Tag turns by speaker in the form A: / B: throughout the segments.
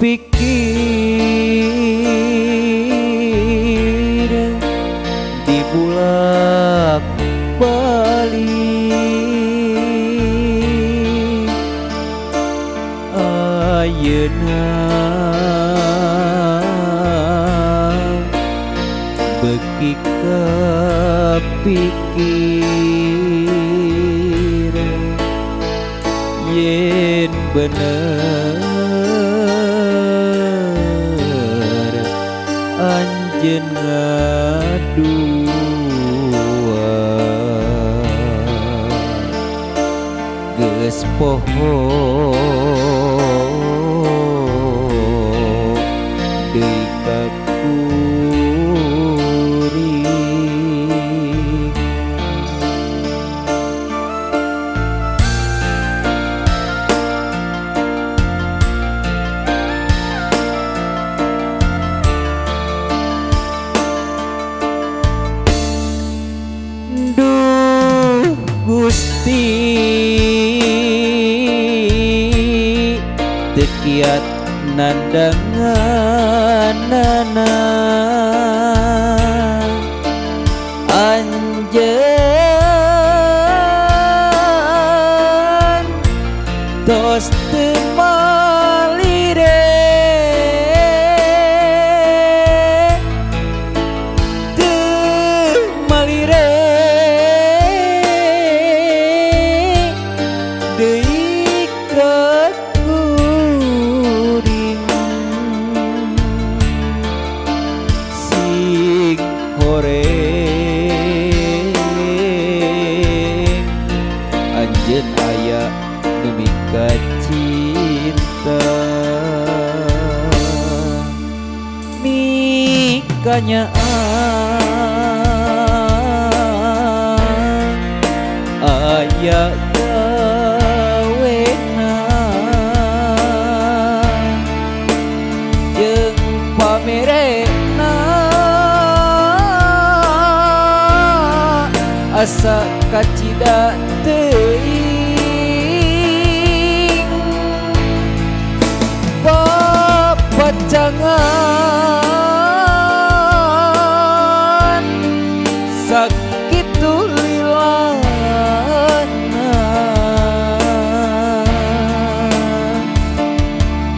A: Pikir dibulak balik ayeuna beuki kapikir yen bener anjeun ngadua geus poho deui ka kuring. Duh Gusti teu kiat nandanganana anjeun tos teu malire teu malire deui ka kuring sing horeng anjeun aya nu mikacinta mikanyaah aya gawena jeung pamerena asa kacida teuing papacangan sakitu lilana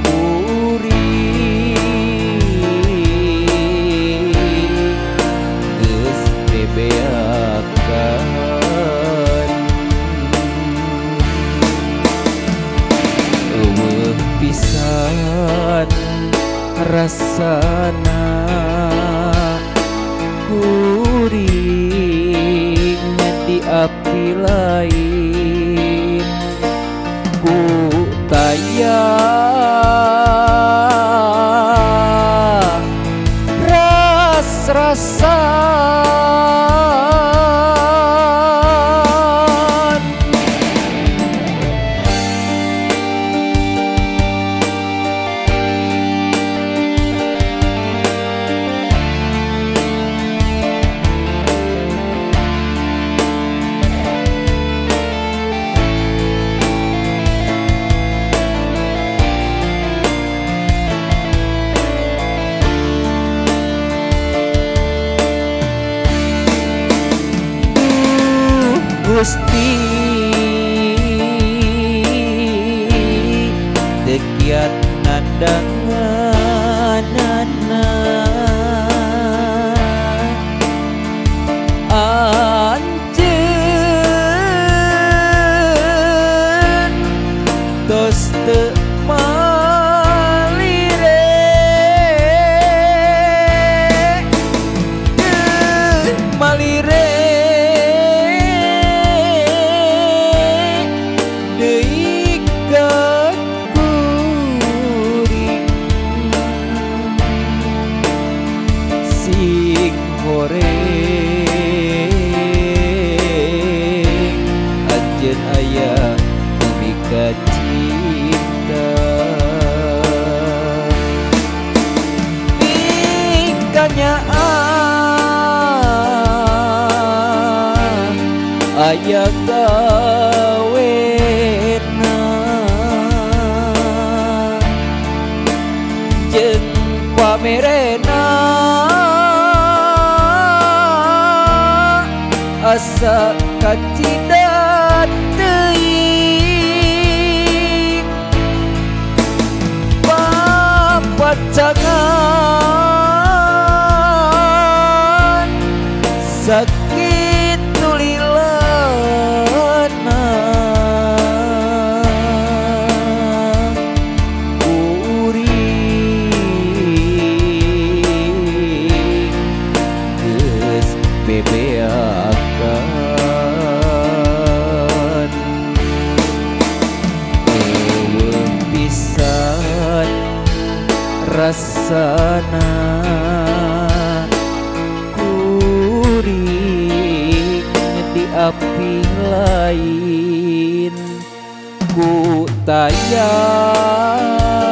A: kuring geus bebeakan eueuh pisan rasana kuring di api lain ku taya ras-rasan. Gusti teu kiat nandanganana anjeun tos teu malire teu malire deui ka kuring sing horeng anjeun aya nu mikacinta mikanyaah aya gawena Asa kacida teuing papacangan sakitu lilana kuring geus bebeakan eueuh pisan rasana kuring di api lain ku tayang.